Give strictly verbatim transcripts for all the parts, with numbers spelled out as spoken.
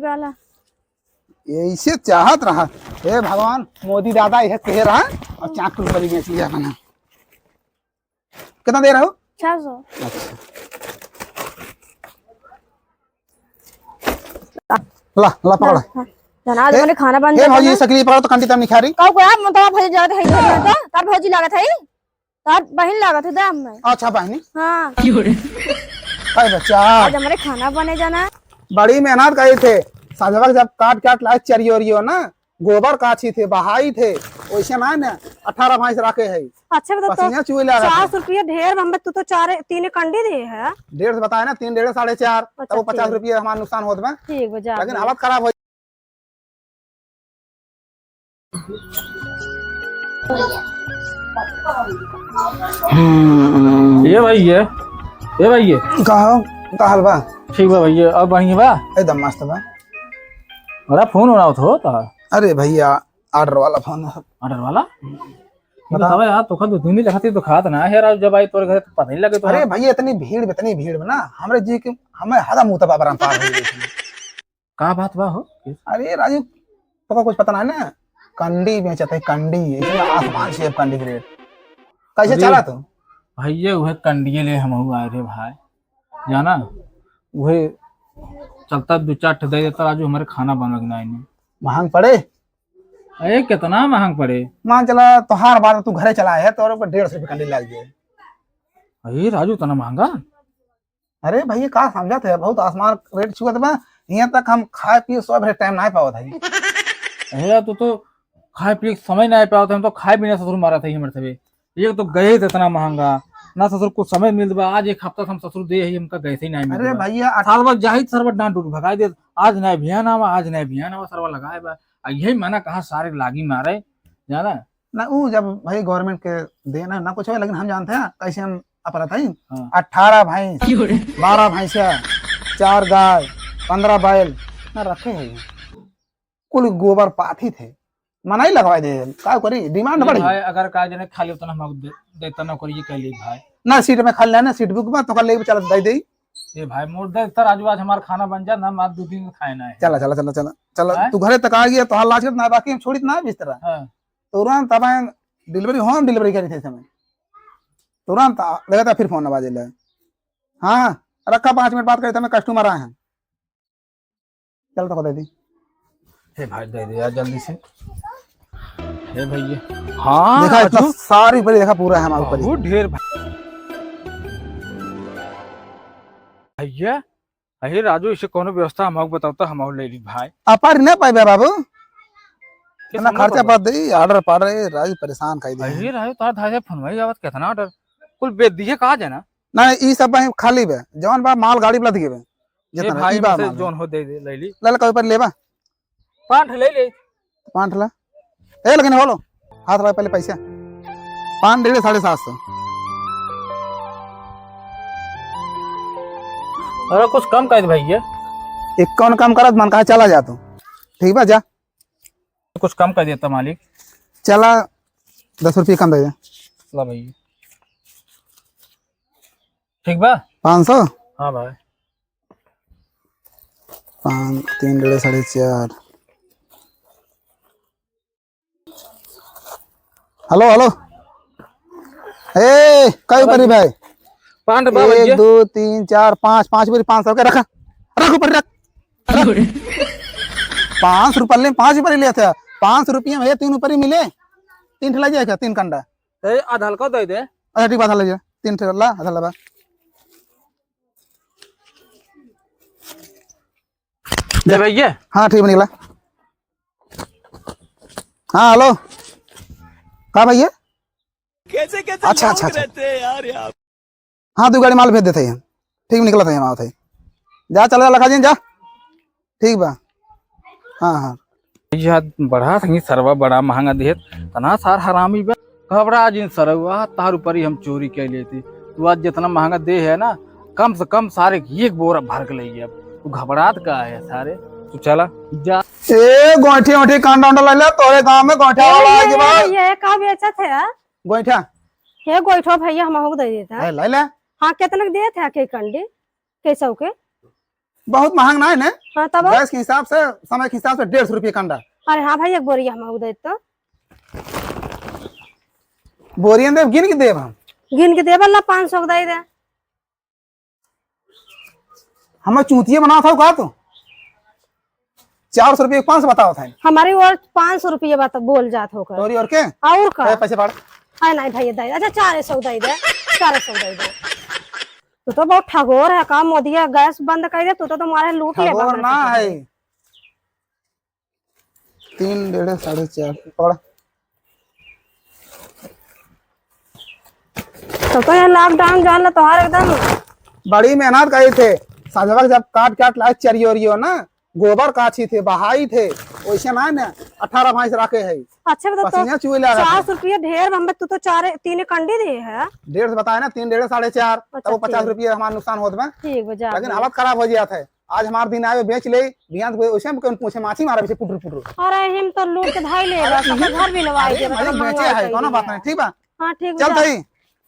वाला। ऐसे चाहत रहा, हे भगवान, मोदी दादा यह कहे रहा और चाकू बड़ी बेच लिया बना। कितना दे रहे हो? छह सौ। अच्छा। ला, ला, पकड़ा। हाँ, हाँ। जना, आज ए, मैंने खाना बन ए, जाता भौजी, ना। सकली पकड़ा तो कंडी तब निखारी। का को यार, मतलब भौजी जात है घर में तो, तब भौजी लागत है, तब बहिन लागत है दाम में। अच्छा, बहिनी। हाँ। अरे बच्चा। आज हमारे खाना बने जाना। बड़ी मेहनत करी थे, साजवा के जब काट काट लाए चरियो ओरियो ना, गोबर काछी थे, बहाई थे, वैसे ना ना, अठारह भैंस रखे है। अच्छा, बता तो, पसीना चुए लगा चार सौ रुपया ढेर बा, तू तो चार, तीन कंडी दे है। डेढ़ से बताए ना, तीन डेढ़ साढ़े चार, अच्छा, तब वो पचास रुपया हमारा नुकसान होत बा। ठीक बा, जा लेकिन हालत खराब हो। हम्म। ये भाई, ये, ये भाई, ये। का हो? का हाल बा? ठीक बा भैया, अब बढ़िया बा? एकदम मस्त बा। बड़ा फोन होना होत हो तो। अरे भैया, order वाला फोन है। Order वाला? बता। बतावा यार, तोका दो तीन दिन देखा थी, तो खात ना है यार, जब आई तोरे घर तो पता नहीं लगे तो। अरे भैया, इतनी भीड़, इतनी भीड़ में ना, हमरे जी के, हमें हदा मुंह तबा बराम पार हो गई थी। का बात बा हो? अरे राजू, तोका कुछ पता ना है ना, कंडी बेचत है, कंडी, इसमें आसमान छुए कंडी के रेट। कैसे अरे चला तू? भैया, वह कंडिये ले हम आए रे भाई, जाना, वह चलता दो चार ठे दे देता राजू, हमारे खाना बनवे के ना इन्हें। महंग पड़े? अरे, कितना महंग पड़े? मान चला, तोहार बात, तू घरे चला है, तोरे ऊपर डेढ़ सौ रुपये कंडी लग जाए। अरे राजू, इतना महंगा? अरे भैया, का समझत है, बहुत आसमान रेट छुअत बा। यहाँ तक हम खाए पिए सोए भरे टाइम ना पावत है। अरे यार, तू तो खाए पिए के समय ना पावत है, हम तो खाए बिना ससुर मारत है हमरे सबे। एक तो गैस इतना महंगा, ना ससुर कुछ समय मिलत बा। आज एक हफ्ता से हम ससुर दे ही हमका गैस ही नहीं मिलत अरे बा। भैया, अठ- साल बाद जाहिद सरबत डांट डूट भगाई दे, आज नहीं बिहान आवा, आज नहीं बिहान आवा, सरवा लगाए बा। आ यही मना कहा सारे लागी मारे, जाना? ना, ऊ जब भाई government के देन है, ना कुछ हो, लेकिन हम जानते हैं कैसे हम अपराध है। हाँ। अठारह भैंस, बारह भैंसिया, चार गाय, पन्द्रह बैल ना रखे हैं। कुल गोबर पाथी थे, मनाई लगवाए दे, का करी, demand ए बढ़ी। भाई, अगर का जने खाली उतना हम दे, देता ना करिए, कह ली भाई। ना, seat में खाली ना, seat book में तो कर ले, चल दे दे। ए भाई, मोर दे, इतना राजू, आज हमार खाना बन जा ना, हम आज दो दिन खाए ना है। चला, चला, चला, चला, चला, हैं? तू घरे तक आ गया, तो हाल लाज करत ना, बाकी हम छोड़ित ना बिस्तरा। हाँ। तुरंत अब delivery, home delivery करी थे समय। तुरंत आ, लगा था फिर फोन बाजे ले। हाँ, रखा, पाँच मिनट बात करे थे, मैं customer आए हैं। चल तो दे दी। हे भाई, दे दे यार जल्दी से। हे भैया। हाँ, देखा, इतना राजू। सारी ऊपरी देखा, पूरा है हमारे ऊपरी। बहुत ढेर भाई। भैया, अरे राजू, इसे कोनो व्यवस्था हम बताओ तो हम ले ली भाई। अपार न पाए बे बाबू। के इतना सामने खर्चा पर पर दे, order पार रहे, राजू परेशान कर दिया। अरे राजू, तार धारे फोन भाई आवत कितना order? कुल बेच दिए का जाना? ना, ई सब भाई खाली बे, जौन बा माल गाड़ी पे लद गए बे। ए जितना भाई, ई बा में से माल। जौन हो दे दे, ले ली। ले ले, कोई पर लेबा? पाँच ठे ले ले। पाँच ठे ला। ए, लेकिन होलो, हाथ लगा पहले पैसा। पाँच डेढ़ साढ़े सात सौ। अरे कुछ कम कर दे भैया। एक कौन कम करत मन कहा चला जा तू। ठीक बा, जा। कुछ कम कर देता मालिक। चला, दस रुपये कम दे दे। ला भैया। ठीक बा? पाँच सौ? हाँ भाई। पाँच, तीन डेढ़ साढ़े चार। हेलो, हेलो। ए, कई ऊपरी भाई? पाँच बा एक, भैया। दो, तीन, चार, पाँच, पाँच ऊपरी पाँच सौ के रखा। रख ऊपर रख। रख। पाँच सौ रुपये ले, पाँच ऊपरी ले थे। पाँच सौ रुपये में भैया तीन ऊपरी मिले। तीन ठे ले जाए क्या? तीन कंडा। ए, आधा हल्का दे दे। अच्छा, ठीक बात है, ले जा। तीन ठे ला, आधा ला बा। ले भैया। हाँ, ठीक बा, निकला। हाँ, हेलो। का भैया? कैसे, कैसे अच्छा, लोग अच्छा, अच्छा। रहते हैं यार, यार। हाँ, दो गाड़ी माल भेज देते हैं। ठीक, निकला था यहाँ, आवत है। जा, चला जा, लखा जी, जा। ठीक बा। हाँ, हाँ। यार, बड़ा सही सरवा, बड़ा महंगा देत, तना सार हरामी बा। घबरा जिन सरवा, तार ऊपर ही हम चोरी कर लेती। तू आज जितना महंगा दे है ना, कम से कम सारे एक बोरा भर के ले अब। तू घबरात का है सारे? तू चला, जा। ए, गोइठी ओइठी कांडा उंडा ले ले, तोरे गांव में गोइठा वाला आ गया बा। ये का बेचत है, हाँ? गोइठा। हे गोइठो भैया, हम हमको दे देता। ए, ले ले। हाँ, कितना के देत है के कंडी? कैसे के? बहुत महंग ना है ना? हाँ, तब? गैस के हिसाब से, समय के हिसाब से डेढ़ सौ रुपये कंडा। अरे हाँ भाई, एक बोरिया हम दे तो। बोरिया देब, गिन के देब हम। गिन के देब, अल्लाह, पाँच सौ के दे दे। हमें चूतिया बनावत हौ का तू? चार सौ रुपये के पाँच सौ बतावत है। हमारी ओर पाँच सौ रुपये बात बोल जात होकर। तोरी और के? और का? ए, पैसे फाड़। है नहीं भैया, दे। अच्छा, चार सौ दे दे, चार सौ दे दे। तू तो बहुत ठगोर है का? मोदिया गैस बंद कर दे, तू तो तुम्हारे लूट ले ठगोर ना है। तीन, डेढ़, साढ़े चार, पकड़। तो, तो ये lockdown जान ला तोहार एकदम। बड़ी मेहनत करी थे, सजवा के जब काट काट लाए चरियो ओरियो ना, गोबर काछी थे, बहाई थे, वैसे ना ना, अठारह भैंस रखे है। अच्छा, बता तो पसीना चुए ला रहा चार सौ रुपया ढेर, हम तू तो चार, तीन कंडी दे है। डेढ़ सौ बताए ना, तीन, डेढ़, साढ़े चार, अच्छा, तब वो पचास रुपया हमारा नुकसान होत बा। ठीक बा, जा लेकिन भाई। हालत खराब हो जात है। आज हमार दिन आवे, बेच ले, बिहान को ओसे हम कौन पूछे, माछी मारा पीछे पुटुर पुटुर। अरे, हम तो लूट के धाई ले अरे, बस, अपना इही घर भी लवाई अरे, दे, भाई, इतना महंगा बेचे है, बताई कौनो दिया। बात नहीं, ठीक बा? हाँ, ठीक बा, चल जा। तई।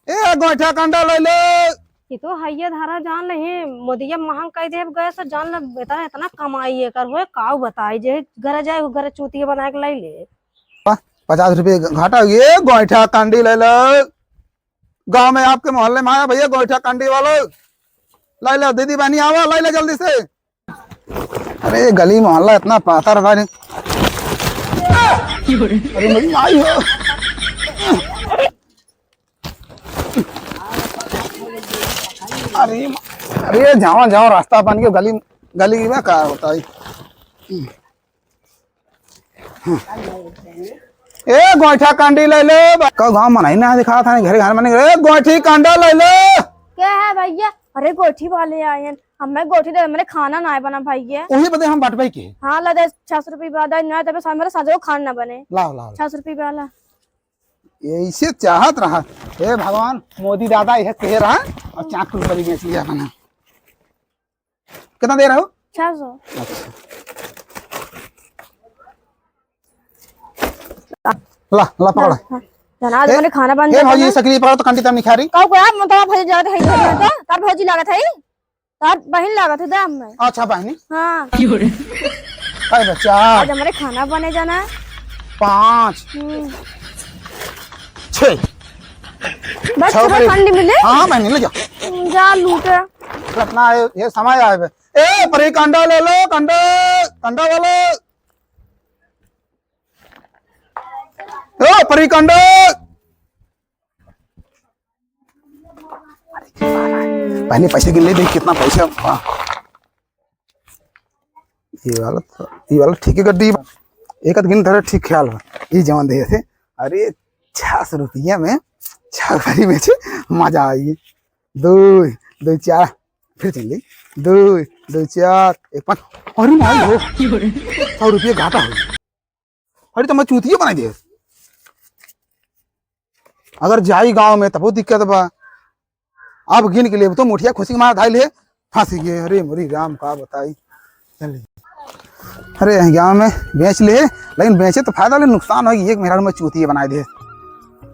ए, गोइठा कंडा ले ले। ये तो हइये धारा जान ले, ही मोदिया महंग कई देब गैस, जान ले, बेटा, इतना कमाई एकर होए, काऊ बताई, जे घरे जाए, घरे चूतिया बना के ले ले। पचास रुपये घाटा, ये गोइठा कंडी ले ले। गांव में आपके मोहल्ले में आया भैया गोइठा कंडी वालो, लाई ला दीदी बहनी आवा, लाई ला जल्दी से। अरे गली मोहल्ला इतना पातर बा रे। अरे मेरी माई हो। अरे, अरे जावा जावा रास्ता बन गयो गली, गली में का होता है। ए गोइठा कंडी ले ले। का गांव मनई ना दिखा था, घरे घर मने, ए गोइठी कंडा ले ले। क्या है भैया? अरे गोइठी वाले आए हैं, हमें गोइठी दे, मेरे खाना ना बना भैया। वही बदे हम बांटबे के। हाँ, ला दे छह सौ रुपये बाद, ना तबे साथ मेरा साजो खाना ना बने। लाओ, लाओ। छह सौ रुपये वाला। ऐसे चाहत रहा, हे भगवान, मोदी दादा यह कहे रहा और चाकू बड़ी बेच लिया अपना। कितना दे रहे हो? छह सौ। अच्छा। ला, ला पकड़ा। हाँ, हाँ। जना, आज ए, मैंने खाना बंद ए कर भौजी, देना। ये सकरी पकड़ो तो कंडी तब निखारी। कब गया? मैं तो भौजी लागत है, इधर में तो। तब भौजी लागत है। तब बहिन लागत है, दाम में। अच्छा, बहिनी। हाँ। अरे बच्चा। आज हमारे खाना बने जाना है। पाँच। हम्म। छः। बस छः छः बजे। कंडी मिले? हाँ, हाँ, बहिनी, ले जा। जा लूटे। अपना ये, ये समय आए बे। ए, परी कंडा ले लो, कंडा, कंडा वाले। ओ, परी कंडा। पहले पैसे गिन ले, देख कितना पैसा। वाह। ये वाला तो, ये वाला ठीक है गड्डी। एक आध गिन धरे, ठीक ख्याल बा। ये जवन दे थे, अरे, छह सौ रुपया में छह भरी बेचे, मजा आई। दो, दो चार, फिर चल ली। दो, दो चार, एक पाँच। अरे माई हो, सौ रुपया घाटा हो। अरे तो मैं चूतिया बनाई दे। अगर जाई गाँव में तबो दिक्कत बा। अब गिन के लेब तो मुठिया खुशी के मारा धाई ले फंसी गए। अरे मोरी राम का बताई। चल। अरे यहीं गाँव में बेच ले, लेकिन बेचे तो फायदा ले, नुकसान होई, एक मेहरारू में चूतिया बनाई दे।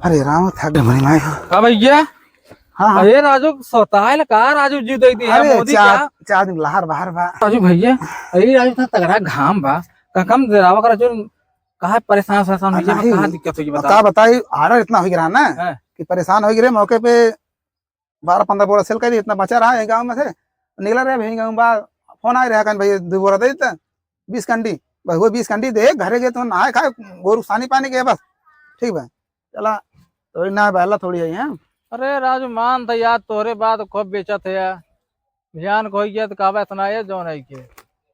अरे राम थक गए मोरी माई हो। का भैया? हाँ, हाँ। अरे राजू, सताइल का राजू जी दे दी है अरे मोदी चार, क्या? चार दिन लहर बाहर बा। राजू भैया, अरे राजू, इतना तगड़ा घाम बा, का कम देरावा का राजू, कहाँ परेशान, परेशान आ, होइए, नहीं, कहाँ दिक्कत होइए, अब बताओ। का बताई, order इतना हो गया ना हाँ। कि परेशान हो गए मौके पे। बारह पन्द्रह बोरा sell कर दी, इतना बचा रहा है गाँव में से, निकला रहे भाई गाँव बा, फोन आ रहा है, कहन भाई दो बोरा दे देता, बीस कंडी, बस वो बीस कंडी दे, घरे गए तो नहाए खाए, गोरू सानी पानी के बस, ठीक बा, चला, थोड़ी ना बहला थोड़ी है यहाँ। अरे राजू मान था यार, तोहरे बात खूब बेचत है यार, ध्यान को हो गया तो कहबा इतना है जौन है के,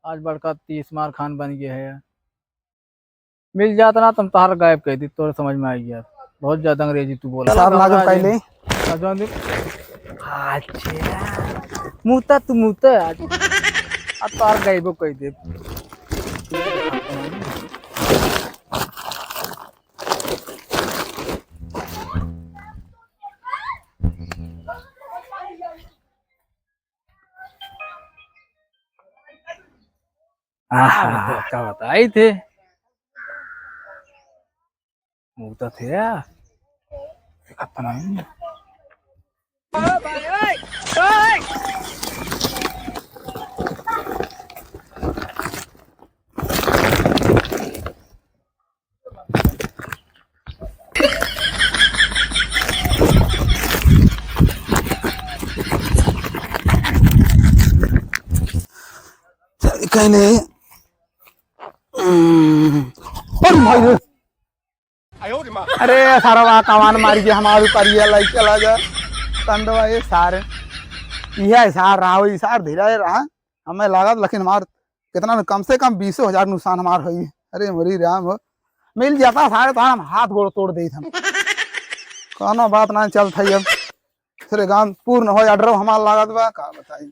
आज बड़का तीस मार खान बन गया है यार। मिल जात ना, तुम तार गायब कर दी, तोरे समझ में आई गया। बहुत ज्यादा अंग्रेजी तू बोला। साहब, लागब काई ले? आ, जौन दिन। अच्छा। मुँहता तू मुँहता आज। आ तार गायबो कर दे। आहा, का बताई थे? वो तो थे यार। देखत तो नहीं। ओ भाई, ओए, ओए। नहीं, नहीं। हम्म। अरे भाई रे। अरे सारवा कमान मारी के हमार ऊपर ये लाई चला जा। तंदवा ये सारे। यह सार रहा हो, ये सार धीरे रहा। हमें लागत लेकिन हमार कितना न, कम से कम बीसो हजार नुकसान हमार होई। अरे मरी राम हो, मिल जाता सारे तो हम हाथ गोड़ तोड़ देत हम। कोनो बात ना चलत है अब। फिर काम पूर्ण हो, order हमार लागत बा, का बताई।